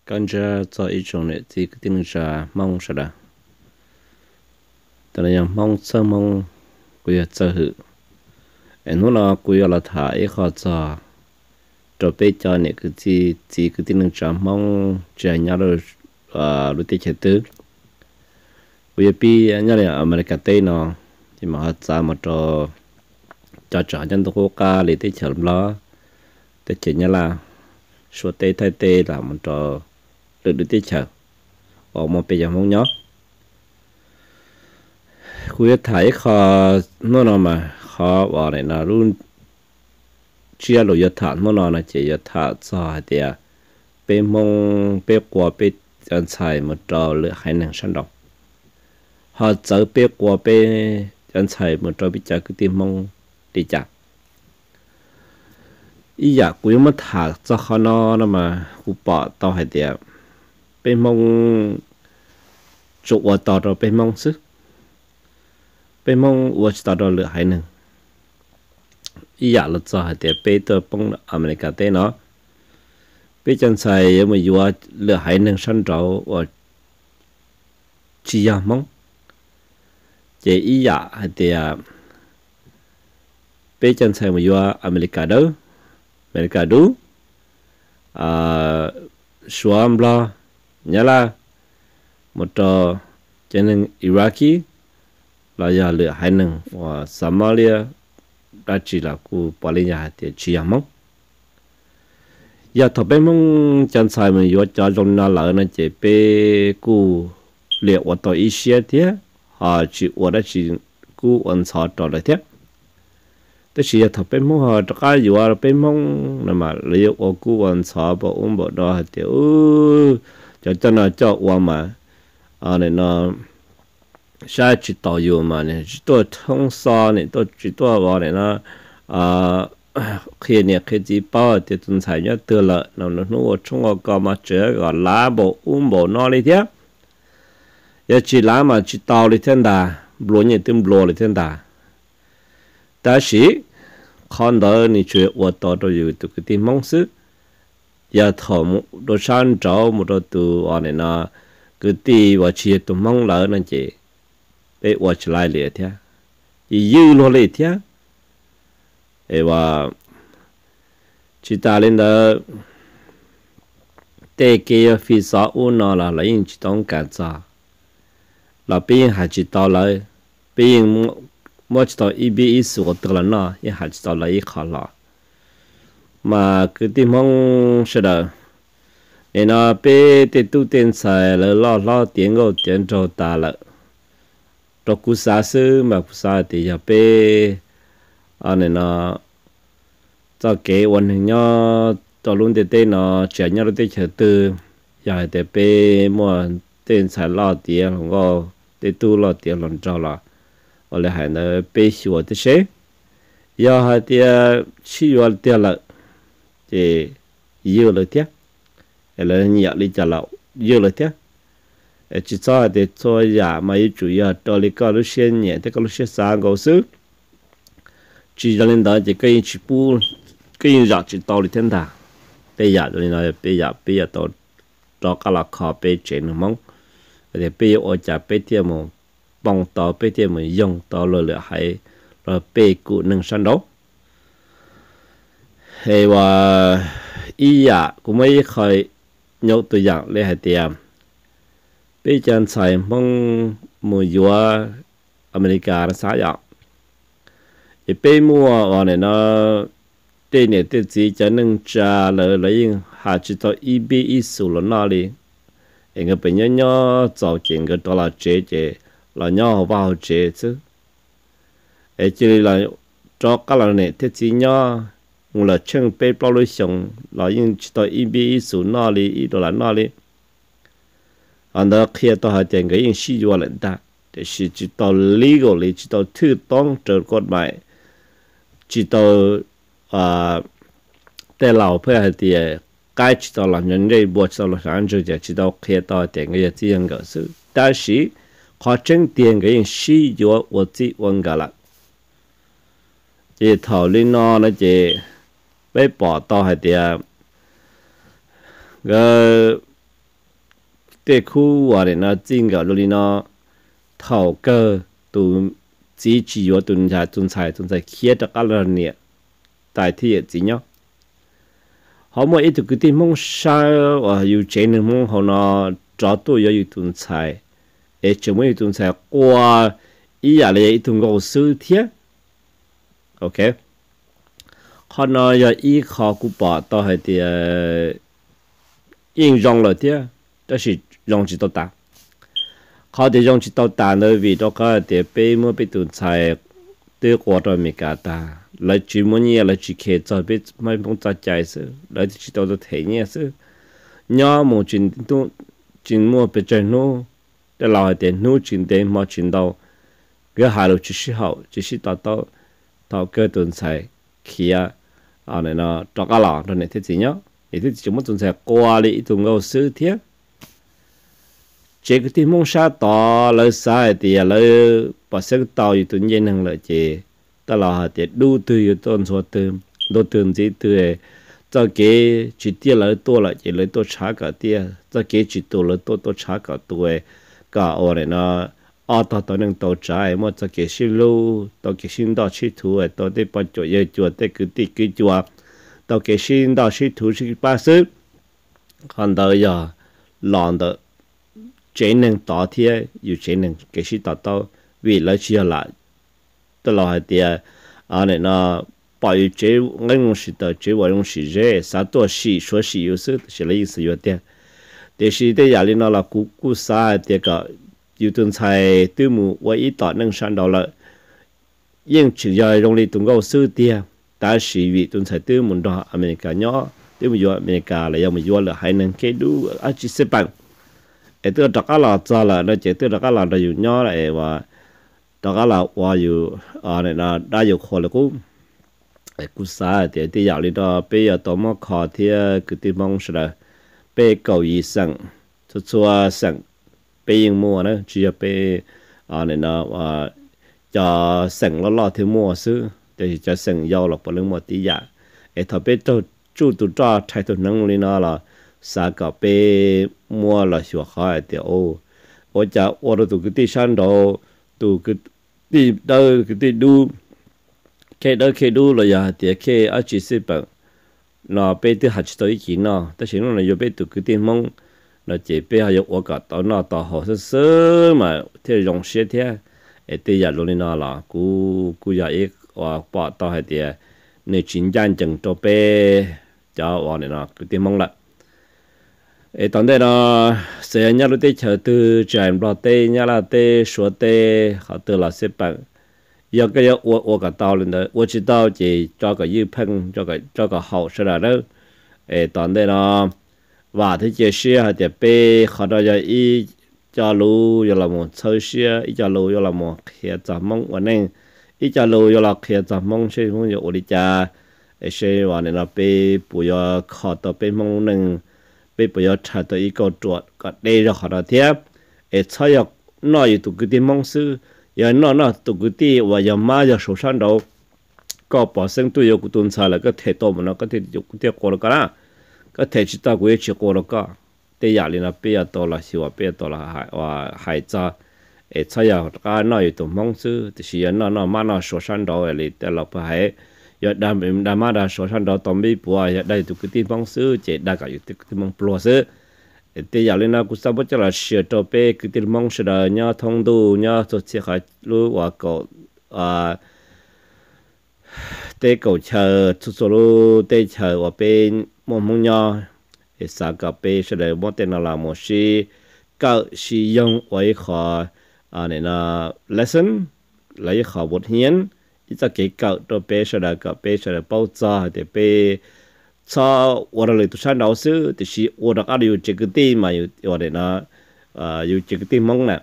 Koj ntsib txog ib tsoom niam txiv kwv tij neej tsa Hmoob sawv daws. Tam no yog Hmoob txhawb Hmoob, kuv yog Txawj Hwm. Es hnub no kuv yuav los tham ib qho txog rau peb cov niam kwv tij, txiv kwv tij neej tsa Hmoob tsis hais nyob rau lub teb chaws twg. Kuv yuav pib nyob li Amelikas teb no, ces mam ho txav mus rau cov tseem nyob ntuj qub qab li teb chaws Nplog, teb chaws Nyab Laj, Suav teb, Thaib teb, los mus rau lwm lub teb chaws uas muaj peb cov Hmoob nyob. Kuv yuav tham ib qho hnub no mas qhov uas no lub tsiab lus yuav tham hnub no no ces yuav tham txog hais tias peb Hmoob peb qua peb cov ntxhais mus rau lwm haiv neeg sab nraud, ho txawv peb qua peb cov ntxhais mus rau peb cov kwv tij Hmoob li cas. Ib yam kuv yuav muab tham txog qhov no no mas kuv pom tau hais tias peb Hmoob tsuas ua tau rau peb Hmoob xwb, peb Hmoob ua tsis tau rau lwm haiv neeg. Ib yam los txog hais tias peb tuaj poob Amelikas teb no, peb cov ntxhais yuav mus yuav lwm haiv neeg sab nraud uas tsis yog Hmoob, ces ib yam hais tias peb cov ntxhais mus yuav Amelikas dawb, Amelikas dub, Suav, Nplog, Nyab Laj, mus rau cov neeg Iraqi los yog lwm haiv neeg uas Somalia dab tsi los kuj puav leej yog hais tias tsis yog Hmoob. Yog thaum peb Hmoob cov ntxhais mus yuav cov zoo li no lawm no ces peb kuj liam ua tau ib siab thiab, ho tsis ua dab tsi kub ua ntxhov rau lawv thiab. Tab sis yog thaum peb Hmoob ho rov qab yuav peb Hmoob no mas lawv yuav ua kub ua ntxhov npaum ub npaum no hais tias cov coj no coj ua mas no saib tsis taus yus mas tsis tuaj thoob xo, nim tuaj tsis tuaj vov nim no qhia niam qhia txiv paub tias tus ntxhais nyob twg lawm no, hnub ua tshoob ua kos mas tseem kom lav npaum ub npaum no li thiab. Yog tsis lav mas tsis tau li thiab ntag, nplua nyiaj twb nplua li thiab ntag. Tab sis qhov ntawd nws tsuas ua tau rau yus tus kwv tij Hmoob xwb. Yog thaum mus rau sab nraud mus rau tus uas nim no kwv tij uas tsis yog tus Hmoob lawm no ces peb ua tsis laij li thiab, ces ywj luag li thiab. Es tsis tas li ntawd, tej kev yuav fi xov ub no los lawv yeej tsis tau kam txog, los peb yeej hais tsis tau lawv, peb yeej muab tsis tau ib npib ib xu qhov twg los noj, yeej hais tsis tau lawv ib qho los. Mas kwv tij Hmoob sawv daws, nim no peb tej tub tej ntxhais lawv loj hlob tiav nkauj tiav nraug tas lawm, rau kuv xav xwb mas kuv xav hais tias yog peb nim no txoj kev ua neeg nyob rau lub ntiaj teb no, tsis hais nyob lub teb chaws twg, yog hais tias peb muaj tej ntxhais loj tiav hluas nkauj, tej tub loj tiav hluas nraug los ua li hais ntawd peb xyuas thiab seb, yog hais tias sib yuav tiag lawm ces ywj lawv thiab, es lawv nyiam li cas los ywj lawv thiab. Es tsis txhob hais tias txhua yam mas yuav tsum yog raws li koj lub siab nyiam thiab koj lub siab xav nkaus xwb. Tsis yog li ntawd ces koj yeej tsis pub, koj yeej zam tsis tau li thiab ntag. Tej yam li no peb yam peb yuav tau rov qab los kho peb tsev neeg Hmoob, tias peb yuav ua cas peb thiaj mus poob tau, peb thiaj mus yoog tau luag lwm haiv, los peb kum neeg sab nraud. Es ua ib yam kuv muab ib qho nyob tus yam li hais tias peb cov ntxhais Hmoob mus yuav Amelikas no xav yom, es peb muaj uas nim no tej niam tej txiv cov neej tsa lawv, lawv yeej has tsis tau ib npib ib xus los noj li. Es nkawd pem nyob nyob txaus ces nkawd rov los tsev ces los nyob hauv vaj hauv tsev xwb. Es cia li los rov qab los niam thiab txiv nyob, mus lawm tsheej peb plaub lub xyoos los yeej tsis tau ib npib ib xus noj li, ib dollar los noj li. Ho ntawd qhia tau hais tias nkawd yeej sib yuav lawm ntag, tiam sis tsis tau legal li, tsis tau thwj toob raws koj mais, tsis tau tej laus pheej hais tias qaib tsis tau los nyob ncej, npua tsis tau los sav ntswg, ces tsis tau qhia tau hais tias nkawd yog txij yog nkawm xwb. Tab sis qhov tseeb tiag nkawd yeej sib yuav ua txij ua nkawm lawm. Ces thaum li no no ces peb pom tau hais tias nkawd tej khub uas nim no txij nkawm luag li no, thaum kawg tus txiv tsis yuav tus ntxhais, tus ntxhais, tus ntxhais khiav rov qab los niam tais thiab yawm txiv nyob. Ho muaj ib tug kwv tij Hmoob sab uas yus tsev neeg Hmoob hauv no rov tuaj yuav yus tus ntxhais, es tseem muab yus tus ntxhais qua ib yam li yog ib tug nkauj xwb thiab. Ok, qhov no yog ib qho kuv pom tau hais tias yeej zoo lawm thiab, tab sis zoo tsis tau tas. Qhov tias zoo tsis tau tas ntawd vim rau qhov hais tias peb muab peb tus ntxhais twb qua rau Amelikas tag, lawv tsis muab nyiaj, lawv tsis khe txog peb Hmoob txoj cai xwb, lawv tsis tau them nyiaj xwb. Nyob mus tsis muaj pes tsawg hnub, tej laus hais tias hnub tsis ntev hmo tsis ntau, nkawd hais lus tsis sib haum tsis sib to taub, thaum kawg tus ntxhais khiav rov qab los nrog niam thiab txiv nyob, niam thiab txiv tseem muab tus ntxhais qua li ib tug nkauj xwb thiab. Tsev kwv tij Hmoob sab tod lawv xav hais tias lawv pom xeeb tau yus tus ncej neeg lawm ces tej laus hais tias dub twg yuav tuaj ntxhua twg, ntuj twg ntxiv twg, txoj kev tsis tiaj lawv tuaj lawm ces lawv tuaj tshav kom tiaj, txoj kev tsis tus lawv tuaj tuaj tshav kom tus, kom ua nim no ob tog tau neej tau tsav, muaj txoj kev sib hlub, tau kev sib ntaj sib thuv, tau tej poj cuam yawg cuam, tej kwv tij kwv cuam, tau kev sib ntaj sib thuv sib pab xwb. Qhov ntawd yog los ntawm tsev neeg tod thiab yus tsev neeg kev sib to taub, vim lawv tsis yog lam, tej laus hais tias nim no pom yus tsev nqeeb zoo sis taws tsev vam zoo sis zeb, xav tuaj sim suav sim yus xwb, tab sis lawv yeej xav yuav tiag. Tiam sis tej yam li no los kuv kuj xav hais tias kom yus tus ntxhais twb mus ua ib tom neej sab nraud lawm, yeej tseem yog zoo li tus nkauj xwb tiag, tab sis vim tus ntxhais twb mus nrog Amelikas nyob, twb mus yuav Amelikas los yog mus yuav lwm haiv neeg kev dub dab tsi xij peem, es twb rov qab los txog lawm no ces twb rov qab los nrog yus nyob es rov qab los ua yus dab yus qhua li qub. Kuv xav tias tej yam li no peb yuav tau muab kho thiab kwv tij Hmoob sawv daws, peb kaum yim xeem, txhua txhua xeem peb yeej muaj na, tsis yog peb cov xeem loj loj thiaj muaj xwb, tiam sis cov xeem yau los puav leej muaj tib yam. Es thaum peb raug tsuj tus roj rhais tus hneev li no los xav kom peb muab los xyuas qhov hais tias ua cas ua rau tus kwv tij sab nraud, tus kwv tij dawb kwv tij dub, khej dawb khej dub los yog hais tias khej dab tsi xij peem no peb twb hais tsis tau ib cim noj, tab sis hnub no yuav peb tus kwv tij Hmoob no ces peb ho yuav ua kom tau noj tau haus xwb xwb mas thiaj zoo siab thiab. Es tej yam luag li no los kuv kuj yog ib uas pom tau hais tias nws tsis ncaj ncees rau peb cov uas nim no kwv tij Hmoob lawm. Es tom ntej no xav yog nyob lub teb chaws twg, tsis hais Nplog teb, Nyab Laj teb, Suav teb, qhov twg los xij peem, yog koj yuav ua ua kom tau li ntawd, ua tsis tau ces tso kom ywj pheej, tso kom haum sawv daws nawb. Es tom ntej no vam thiab cia siab hais tias peb qhov no yog ib co lus yuav los mus txhawb siab, ib co lus yuav los mus qhia txog Hmoob ua neej, ib co lus yuav los qhia txog Hmoob seb Hmoob yuav ua li cas, es seb uas nim no peb puas yuav kho tau peb Hmoob lub neej, peb puas yuav rhais tau ib kauj ruam kom deb zog qhov no thiab. Es txhob yog noj yus tus kwv tij Hmoob xwb, yog noj noj tus kwv tij uas yog mab yog suav sab nraud. Koj pom xeeb tuaj yuav kuv tus ntxhais lawm koj them tau mus no koj thiaj, kuv thiaj qua rau koj na, koj them tsis tau kuv yuav tsis qua rau koj. Tej yam li no peb yuav tau los xyuas, peb yuav tau los hais txog, es txhob yog rov qab noj yus tus Hmoob xwb, tiam sis yog noj noj mab noj suav sab nraud li tej laus pheej hais, yog dag mab dag suav sab nraud tau npib puav, yog dag yus tus kwv tij Hmoob xwb ces dag kom yus tus kwv tij Hmoob pluag xwb. Tej yam li no kuv xav muab coj los share rau peb kwv tij Hmoob sawv daws nyob thoob ntuj, nyob txhua txhia qhov lub uas kaum teb kaum chaw, txhua txhua lub teb chaws uas peb muaj Hmoob nyob. Es xav kom peb sawv daws muab tej no los mus sib kawm sib yoog ua ib qho lesson, los ib qho bot hiab, ib txoj kev kawm rau peb sawv daws kom peb sawv daws paub txog hais tias peb txhob ua rau lwm tus sab nraud xwb, tiam sis ua rov qab rau yus tsev kwv tij mas yus ua nim no yus tsev kwv tij Hmoob na.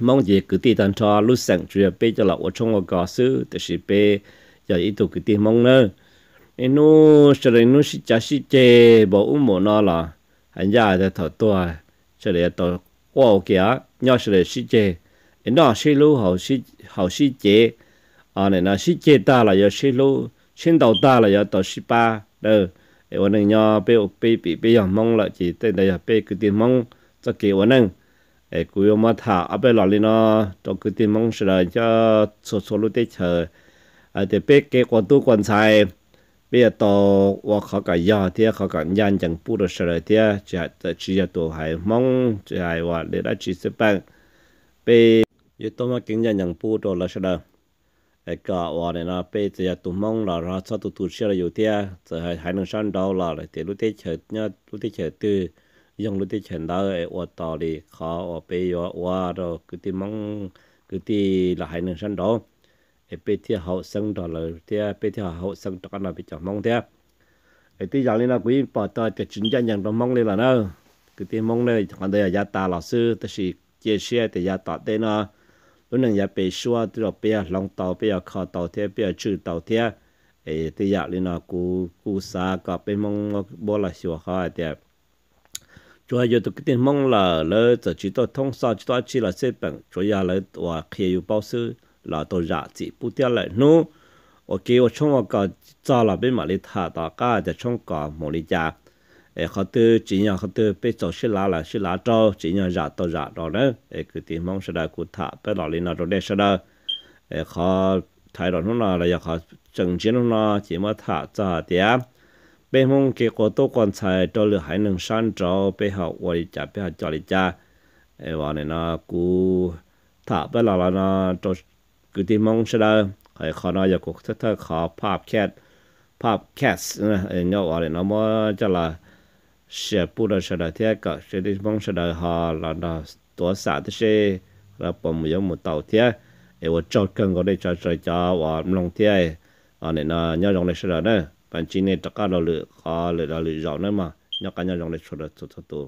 Hmoob ces kwv tij tag nrho lub xeem tsuas yog peb coj los ua tshoob ua kos xwb, tiam sis peb yog ib tug kwv tij Hmoob nawb. Niaj hnub sawv daws niaj hnub sib cav sib ceg npaum ub npaum no los hais ncaj tias thaum tuag sawv daws yuav tau quaj ua ke, nyob sawv daws sib ceg, es noj sib hlub, haus sib cev, nim no sib ceg tag los yuav sib hlub, sib ntaus tag los yuav tau sib pab. Es ua neej nyob peb, peb pim peb yog Hmoob lawm ces tej ntawd yog peb kwv tij Hmoob txoj kev ua neej. Es kuv yuav muab tham ob peb los li no rau kwv tij Hmoob sawv daws nyob txhua txhua lub teb chaws, hais tias peb kev quas tub quas ntxhais, peb yuav tau ua qhov kom yog thiab qhov kom ncaj ncees pub rau sawv daws thiab, tsis hais txawm tsis yog tus haiv Hmoob, tsis hais ua li dab tsi xwb peem, peb yuav tau muab kev ncaj ncees pub rau lawv sawv daws. Es kom ua li no peb txawm yog tus Hmoob los txhob tu tu siab rau yus thiab, txawm haiv neeg sab nraud los lawm tias lub teb chaws nyob lub teb chaws twg, yoog lub teb chaws ntawd es ua tau li qhov uas peb yuav ua rau kwv tij Hmoob, kwv tij los haiv neeg sab nraud, es peb thiaj haum xeeb nrog lawv thiab peb thiaj haum xeeb rov qab no peb cov Hmoob thiab. Es tej yam li no kuv yeej pom tau tias tsis ncaj ncees rau Hmoob li lawm na. Kwv tij Hmoob ne, qhov ntawd yog yav tas los xwb, tab sis cia siab tias yav tom ntej no lub neej yav pem suab twb yog peb yuav hloov tau, peb yuav kho tau thiab peb yuav tswj tau thiab. Es tej yam li no kuv kuj xav kom peb Hmoob muab los xyuas qhov hais tias tsuas yog tus kwv tij Hmoob lawm, lawv txawm tsis tau thoob xoj tsis tau dab tsi los xij peem, tsuas yog lawv uas qhia yus paub xwb los tau zam txim pub thiab lawm. Hnub uas kev ua tshoob ua kos txog los peb mam li tham tom qab tias tshoob kos mus li cas. Es qhov twg tsim nyog qhov twg peb txaus sib lav los sib lav rau, tsim nyog zam tau zam rau na. Es kwv tij Hmoob sawv daws, kuv tham peb los li no rau nej sawv daws. Es qhov thaiv rau hnub no los yog qhov tseem ntshiab hnub no ces muab tham txog tias peb Hmoob kev quas tub quas ntxhais rau lwm haiv neeg sab nraud peb ho ua li cas, peb ho coj li cas. Es nim no kuv tham peb los li no rau kwv tij Hmoob sawv daws. Qhov no yog kuv thawj thawj qhov podcast, podcast nyob ua li no muab coj los share pub rau sawv daws thiab kom kwv tij Hmoob sawv daws ho los nrog tuav xam tib si, los puas mus yuav mus tau thiab. Es ua tsaug kawg nkaus nej sawv daws cov uas mloog thiab. Nim no nyob zoo nej sawv daws na, vam tsib nej rov qab los lwm qhov lwm los lwm zaus na mog, nyob qab nyob zoo nej sawv daws txhua txhua tus.